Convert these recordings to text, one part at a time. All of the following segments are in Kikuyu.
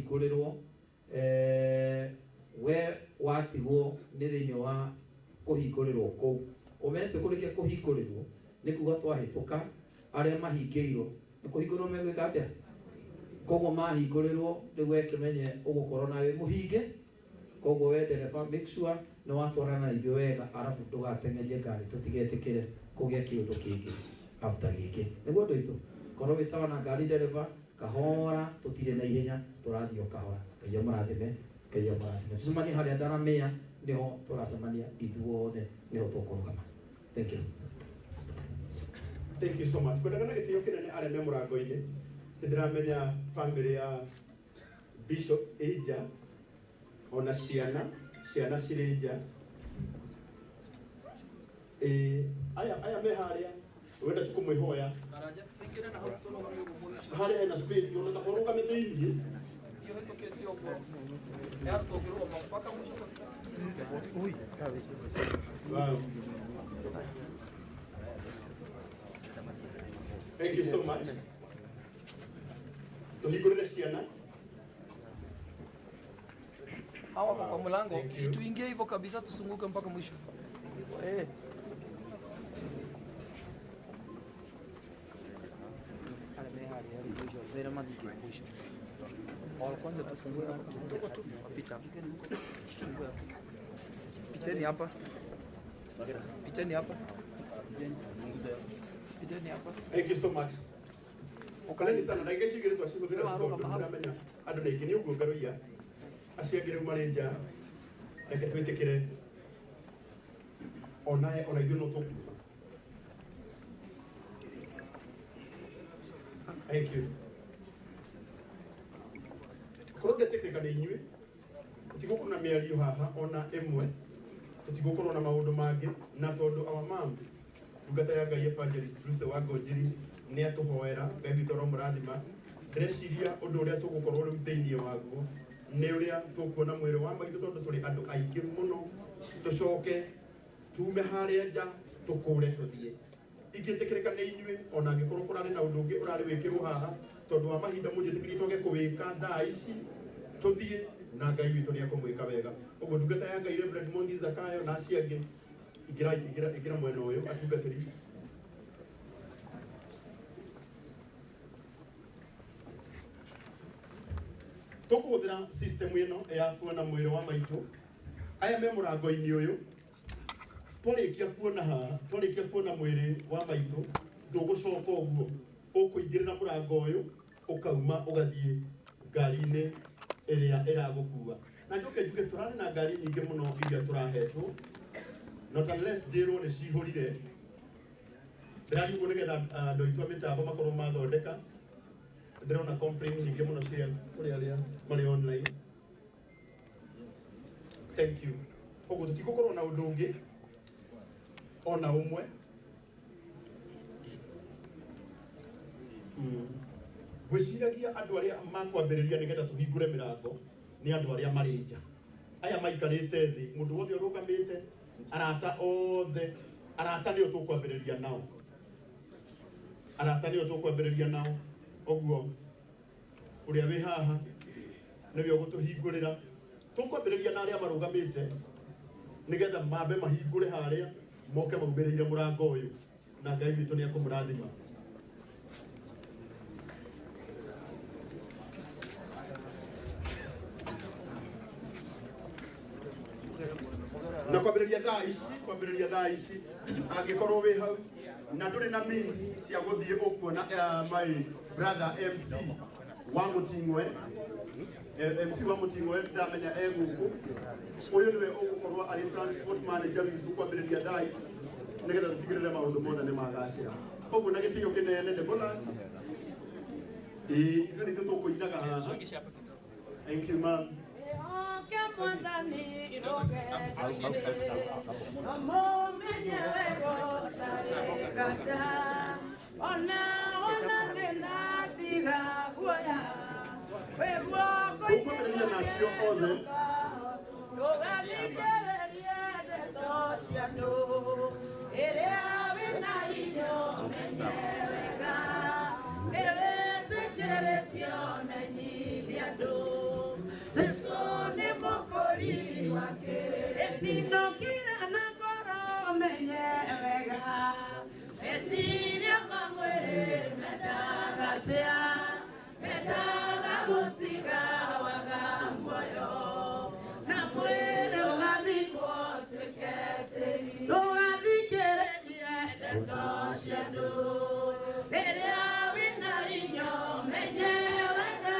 kũhingũrĩrwo we watigwo nĩ thĩinĩ wa kũhingũrĩrwo kũu ũmenye twĩkũrĩkia kũhingũrĩrwo nĩ kuga twahĩtũka arĩa mahingĩirwo nĩ kũhingũrĩrwo megwĩka atĩa koguo mahingũrĩrwo rĩu we kĩmenye ũgũkorwo nawe mũhinge koguo we ndereba make sure nĩ watwarana na ithuĩ wega arabu ndũgateng'erie ngari tũtigetĩkĩre kũgĩa kĩũndũ kĩngĩ after gĩkĩ nĩguo andũ aitũ korwo wĩ sawa na ngari ndereba kahora tũtirĩ na ihenya tũrathiĩ o kahora Ngai amũrathime Ngai amũrathime tũcemanie harĩa Ndaramĩa nĩho tũracemania ithuothe nĩho tũkũrũgama. Thank you. Thank you so much. Kwendaga na gĩtĩo kĩnene arĩa me mũrango-inĩ nĩ ndĩramenya family ya Bishop ĩ nja ona ciana cirĩ nja aya me harĩa wenda tu kũmwĩhoya Karanja tũingĩre na hau tũrũgame ũguo mũico harĩa hena space ona kaba ũrũgame thĩiniĩ tũhĩtũkĩtie ũguo ya tũngĩrũgama mpaka mwisho kabisa. Wow. Thank you so much. Tuhingũrĩre ciana. Hawa wako kwa mlango, Thank you. si tuingie hivyo kabisa, tusunguke mpaka mwisho. Eh. Kwanza tufungue hapa kidogo tu, wapita hapa. Tufungue hapa. Piteni hapa. Piteni hapa. Piteni hapa. Thank you so much. Ukaneni sana ndagĩka ici igĩrĩ twacihũthĩra tondũ ndĩramenya andũ nĩ aingĩ nĩ ũguo ngaroia acio angĩ rĩu marĩ nja reke twĩtĩkĩre onae ona ithuĩ no tũkuuma. Thank you. Korwo ndetĩkĩrĩka nĩ inyuĩ tũtigũkorwo na mĩario haha ona ĩmwe tũtigũkorwo na maũndũ mangĩ na tondũ our mom ndungata ya Ngai Evangelist Lucy wa Ngonjiri nĩ atũhoera Ngai witũ aromũrathima ndĩreciria ũndũ ũrĩa tũgũkorwo rĩu thĩiniĩ waguo nĩ ũrĩa tũkuona mwĩrĩ wa maitũ tondũ tũrĩ andũ aingĩ mũno tũcoke tume harĩa nja tũkũre tũthiĩ ingĩtĩkĩrĩka nĩ inyuĩ ona angĩkorwo kũrarĩ na ũndũ ũngĩ ũrarĩ wĩkĩrwo haha tondũ wa mahinda mũnjĩtĩkĩrie twage kũwĩka thaa ici tũthiĩ na Ngai witũ nĩ ekũmwĩka wega ũguo ndungata ya Ngai Reverend Mwangi Zakayo na acio angĩ ingĩra mwena ũyũ atungatĩri tũkũhũthĩra system ĩno ya kuona mwĩrĩ wa maitũ aya me mũrango-inĩ ũyũ twarĩkia kuona haha twarĩkia kuona mwĩrĩ wa maitũ ndũgũcoka ũguo ũkũingĩrĩra mũrango ũyũ ũkauma ũgathiĩ ngari-inĩ ĩrĩa ĩragũkua na njoke njuge tũrarĩ na ngari nyingĩ mũno iria tũrahetwo not unless njĩrwo nĩ cihũrire ndĩraria ũguo nĩgetha andũ aitũ a mĩtambo makorwo mathondeka ndĩrona complaint nyingĩ mũno cia kũrĩ arĩa marĩ online. Thank you. Ũguo tũtigũkorwo na ũndũ ũngĩ ona ũmwe ngwĩciragia andũ arĩa makwambĩrĩria nĩgetha tũhingũre mĩrango nĩ andũ arĩa marĩ nja aya maikarĩte thĩ mũndũ wothe ũrũgamĩte arata othe arata nĩo tũkwambĩrĩria nao arata nĩo tũkwambĩrĩria nao ũguo ũrĩa wĩ haha nĩwe ũgũtũhingũrĩra tũkwambĩrĩria na arĩa marũgamĩte nĩgetha mambe mahingũre harĩa moke maumĩrĩire mũrango ũyũ na Ngai witũ nĩ ekũmũrathima. Na kwambĩrĩria thaa ici angĩkorwo wĩ hau na ndũrĩ na means cia gũthiĩ ũkuona my brother MC wa Mũting'oe MC wa Mũting'oe ndamenya e gũkũ ũyũ nĩwe ũgũkorwo arĩ transport manager witũ kwambĩrĩria thaa ici nĩgetha tũtigĩrĩre maũndũ mothe nĩ magacĩra koguo na gĩtĩo kĩnene Deborah ithuĩ nĩ ithuĩ tũkũinaga haha. Thank you ma'am. Tũkwambĩrĩria nacio othe Ndinokira na ngoro menye wega meciria ma mwĩrĩ mendaga atĩa mendaga gũtiga waga muoyo na mwĩrĩ ũgathikwo ũtuĩke tĩri ndũgathikĩrĩrie ndeto cia andũ rĩrĩa wĩna hinya menye wega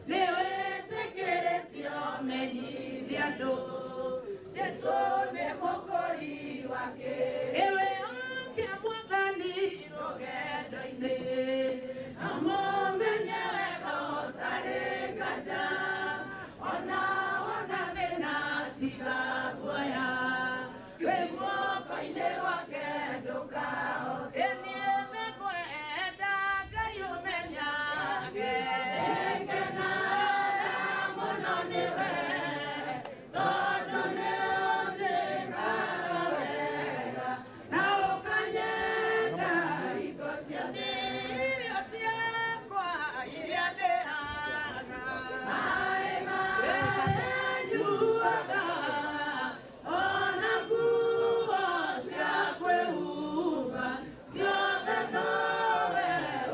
nĩ wĩtĩkĩrĩtio menyithia andũ Jesu nĩ mũkũri wake ĩwe ũkĩa mwathani rũgendo-inĩ amũmenye wega ũtarĩ nganja ona wona thĩna tiga guoya wĩ guoko-inĩ gwake ndũkahote niĩ nĩngwenda Ngai ũmenyage ngenaga mũno nĩwe tondũ nĩ ũnjĩkaga wega na ũkanyenda hingo ciothe irio ciakwa iria ndĩaga maĩ marĩa nyuaga ona nguo cia kwĩhumba ciothe nowe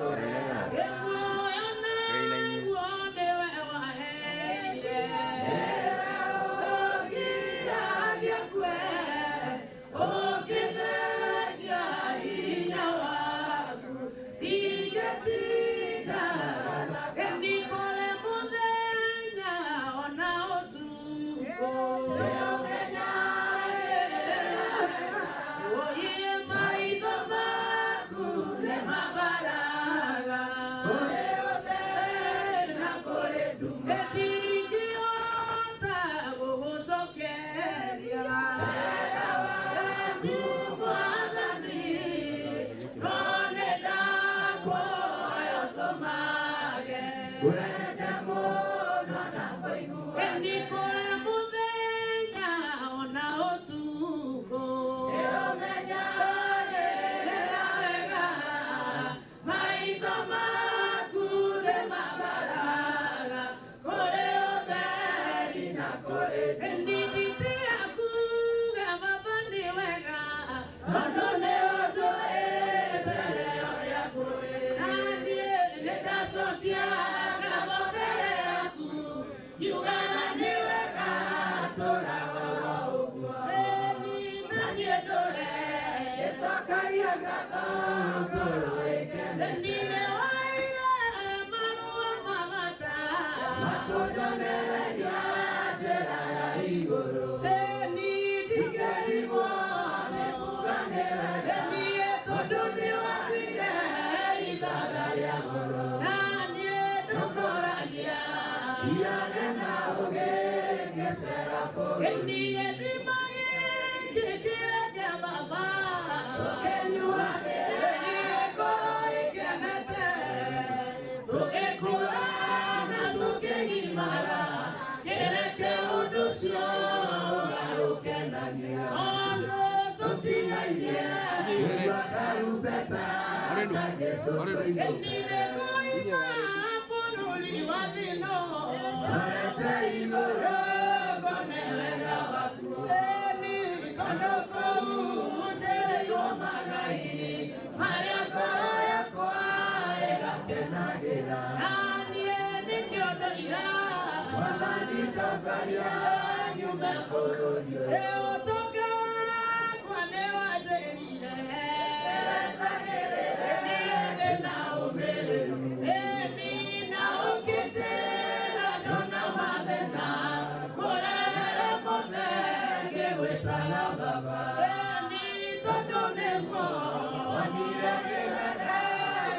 ũheaga muoyo naguo nĩwe waheire ũngiragia kwe ũngĩthengia hinya waku ndingĩtinda nĩkũrĩ mũthenya ona ũtukũ ũiye maitho maku nĩ mabaraga kũrĩ ũtheri na kũrĩ nduma ndingĩhota gũgũcokeria wega waku mwathani no nĩ ndakuoya ũtũmage wende mũno na kũigua nĩ kũrĩ mũthenya ona ũtukũ ĩũmenyagĩrĩra wega maitho maku nĩ mabaraga kũrĩ ũtheri na kũrĩ ndinditĩa kuga baba nĩ wega tondũ nĩ ũnjũĩ mbere ũrĩa ngũĩ na niĩ nĩ ndacokia ngatho mbere yaku ngiugaga nĩ wega tũraga oro ũguo na niĩ ndũre ngĩcokagia ngatho ngoro ĩkene nĩ waire marũa mamata makũnyonereria njĩra ya igũrũ ni ndingĩrigwo nĩ kuga nĩ wega niĩ tondũ nĩ wakuire ithaga rĩa goro na niĩ ndũkũragia iane na ũgĩ ngĩcera bũrũri niĩ ndimagĩkĩkĩra kĩa baba tũkĩnyuanĩre niĩ ngoro ĩkenete tũgĩkũra na tũkĩgimara kĩreke ũndũ ũcio ũgarũkenagia ũndũ tũtigainie kũigua karumbeta ka Jesũ tũinũke nĩngũima bũrũri wa thĩno ndorete igũrũ ngone wega waku ĩni tondũ kũu njĩrĩirwo magai marĩa ngoro yakwa ĩgakenagĩra na niĩ nĩkĩo ndoiga mwathani tongoria nyume bũrũri ũyũ ũtonga wakwa nĩ wanjĩrire niĩ ndĩna ũmĩrĩru ĩni na ũkĩnjĩra ndona mathĩna ngũrere mothe ngĩgwĩtaga baba ĩni tondũ nĩguo wonire nĩ wega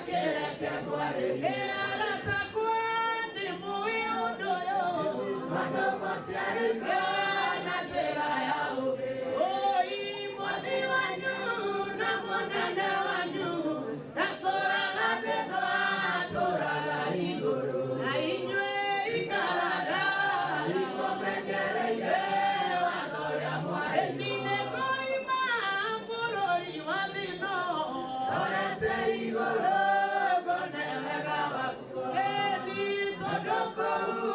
kĩreke ngwarĩrie arata akwa nĩ mũĩ ũndũ ũyũ andũ maciarĩtwo na njĩra ya ũũgĩ ũi mwathi wanyu na mũnene wanyu ndatũraga thĩ twatũraga igũrũ na inyuĩ ikaraga imũmenyereire watho ũrĩa mwarĩ nĩngũima bũrũri wa thĩno ndorete igũrũ ngone wega waku ĩni tondũ kũu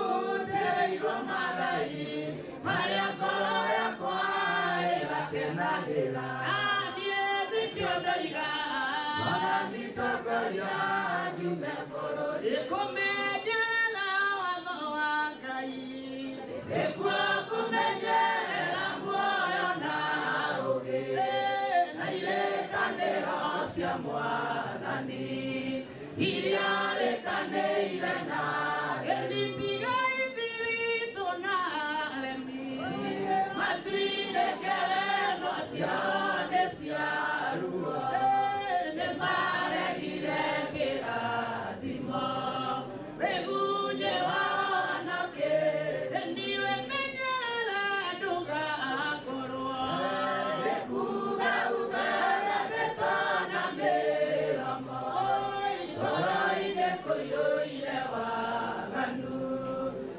njĩrĩirwo magai. Mwathani iria rĩkanĩire na gĩthiga ithiritũ na aremi matindĩkĩrĩrwo ciao nĩ cia ruo nĩmaregire kĩrathimo rĩgunye wanake niwe menyerera ndũgakorwo nĩkuga ugaga ndeto na mĩromo ngoro-inĩ kũiyũire waganu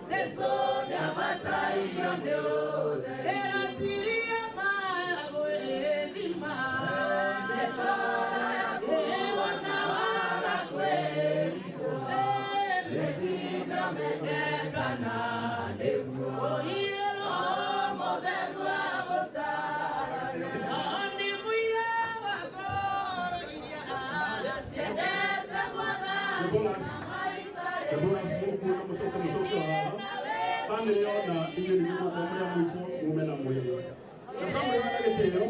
Jesũ nĩabatairio nĩ ũtheri ĩratiria magwĩthima ĩwona waga kwĩrigwo rĩthinda menyekana nĩguo Roho Mũtheru agũtaarage nĩ mũira wa ngoro iria ciendete Mwathani Deborah mũkuona mũcoke mũcoke haha bamĩrĩ yona inyuĩ nĩ mwaka mũrĩa mũico mume na mwĩrĩ na tũramwĩhoya na gĩtĩo.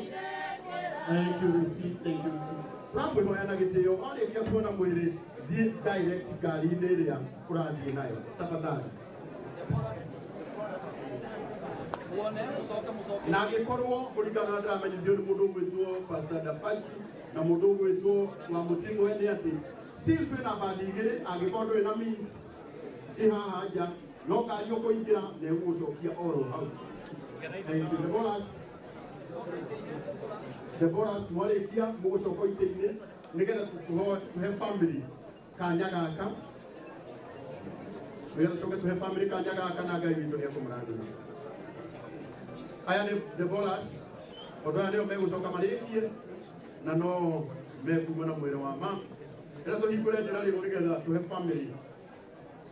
Thank you Lucy, thank you Lucy. Tũramwĩhoya na gĩtĩo warĩkia kuona mwĩrĩ thiĩ direct ngari-inĩ ĩrĩa ũrathiĩ nayo tafadhali. Muone mucoke mucoke Na angĩkorwo kũringana na ndĩramenyithio nĩ mũndũ ũgwĩtwo Pastor Dafashi na mũndũ ũgwĩtwo wa Mũting'oe nĩ atĩ still twĩna bathi igĩrĩ angĩkorwo ndũrĩ na means ci haha nja no ngari ũkũingĩra na ĩgũgũcokia oro hau. Thank you. Deborah, Deborah mwarĩkia mũgũcoka itĩ-inĩ nĩgetha tũhe family kanya gaka nĩgetha tũcoke tũhe family kanya gaka na Ngai witũ nĩekũmũrathima. Aya nĩ Deborah tondũ aya nĩo megũcoka marĩkie na no mekuma na mwĩrĩ wa mama. Ĩra tũhingũre njĩra rĩu nĩgetha tũhe family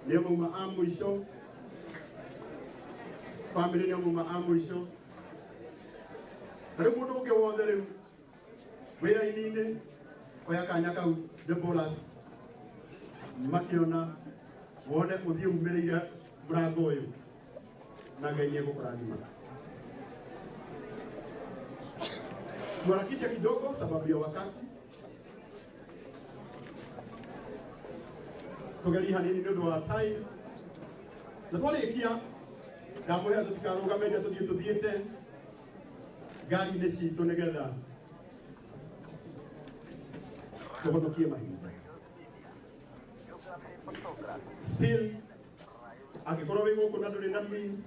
nĩo mauma a mũico family nĩo mauma a mũico na rĩu mũndũ ũngĩ wothe rĩu wĩ raini-inĩ oya kanya kau Deborah makĩona wone ũthiĩ umĩrĩire mũrango ũyũ na Ngai nĩegũkũrathima. Tuharakishe kidogo sababu ya wakati tugerie hanini nĩ ũndũ wa time na twarĩkia ndamwĩra tũtikarũgame nja tũthiĩ tũthiĩte ngari-inĩ citũ nĩgetha tũhonokie mahinda. Still angĩkorwo wĩ gũkũ na ndũrĩ na means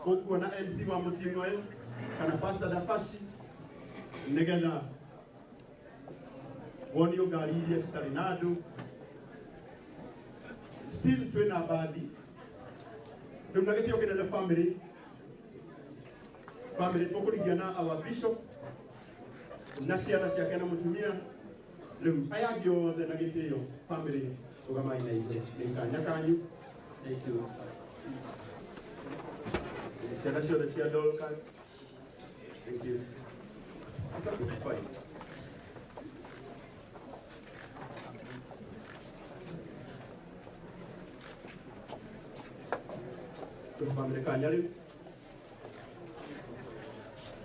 ũkuona MC wa Mũting'oe kana Pastor Dafashi nĩgetha wonio ngari iria citarĩ na andũ. Still twĩna bathi rĩu na gĩtĩo kĩnene family family tũkũrigia na our bishop na ciana ciake na mũtumia rĩu aya angĩ othe na gĩtĩo family rũgamai na ithe nĩ kanya kanyu. Thank you. Ciana ciothe cia Dorcas. Thank you. Fine. Tũhe family kanya rĩu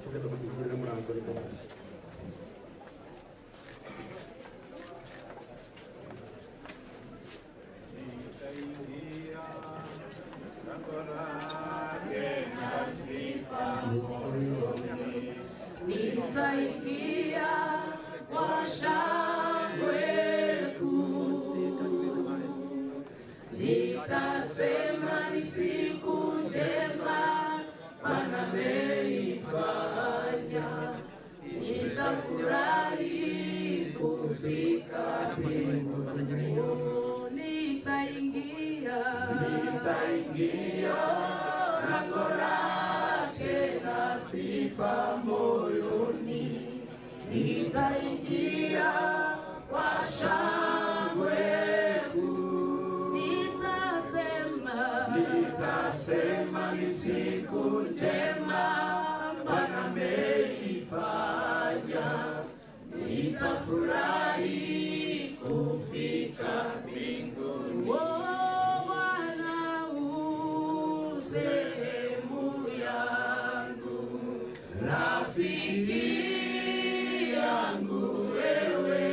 tũke tũkahingũrĩre mũrango nĩ tondũ Nitaingia kwa shangwe kuu, nitasema ni siku njema Bwana ameifanya, nitafurahi kufika mbinguni. Nitaingia, nitaingia lango lake na sifa moyoni, nitaingia kwa shangwe kuu, nitasema, nitasema ni siku njema Bwana ameifanya, nitafurahi kufika mbinguni. Oh, Bwana u sehemu yangu, rafiki yangu wewe,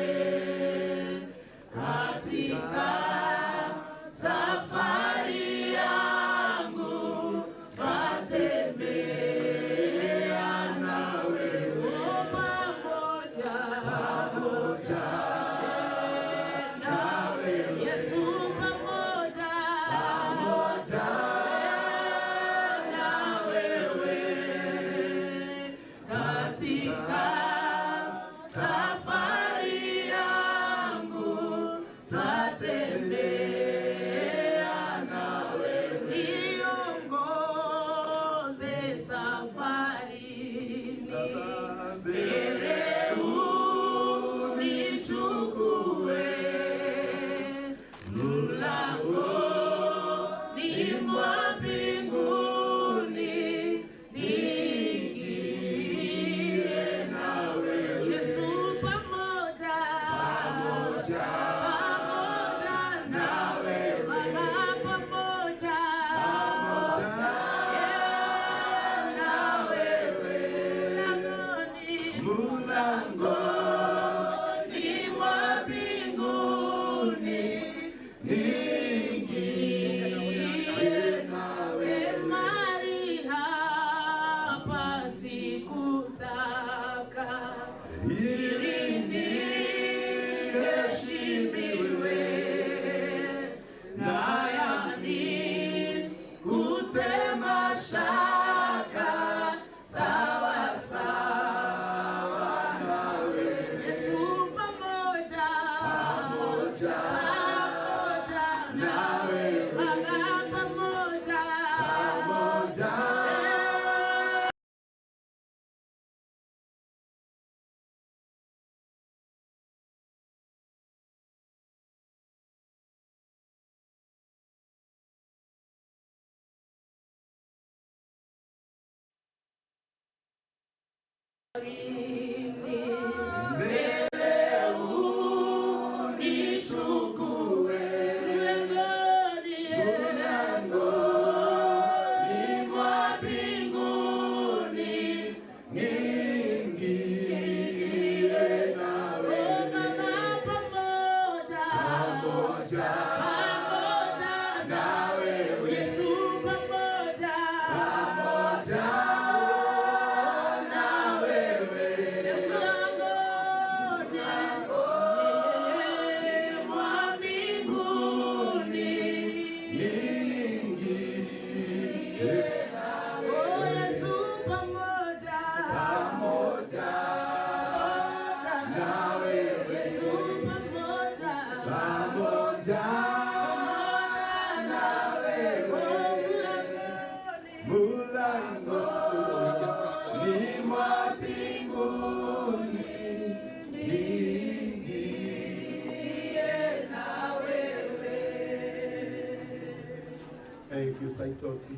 Thank you, Saitoti.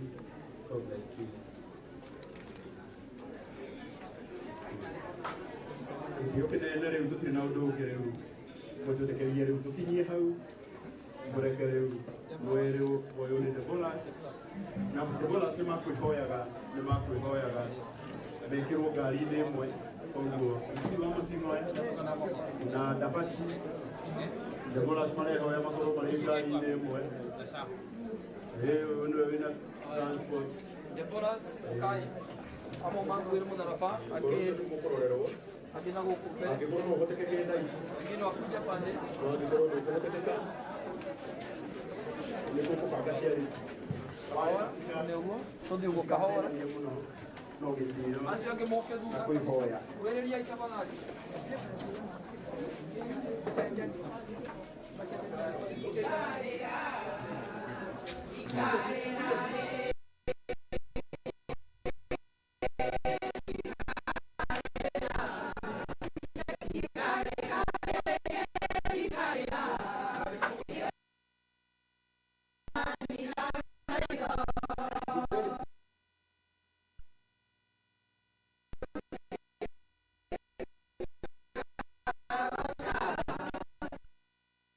God bless you. Ethiopia na rĩu tũtirĩ na ũndũ ũngĩ rĩu mũtũtekerie rĩu tũkinyie hau mũreke rĩu mwerũ ũyũ nĩ Debolas na Debolas nĩ makwĩhoyaga mekĩrwo ngari-inĩ ĩmwe koguo mci wa Mũting'oe na Ndabaci Debolas marehoya makorwo marĩ ngari-inĩ ĩmwe. Ũyũ nĩwe wĩna transport Debolas Kai amo manguire mũtharaba angĩ mũkũrorerwo angĩ na gũkũ mbere angĩkorwo no ũhotekeke thaa ici wengine wakuja pande no angĩkorwo ndũkũhotekeka nĩ tũkũbanga ciarĩ nĩ ũguo tũthiĩ ũguo kahora no gĩtĩo acio angĩ moke thutha na kwĩhoya kuhĩrĩriai tafadhali.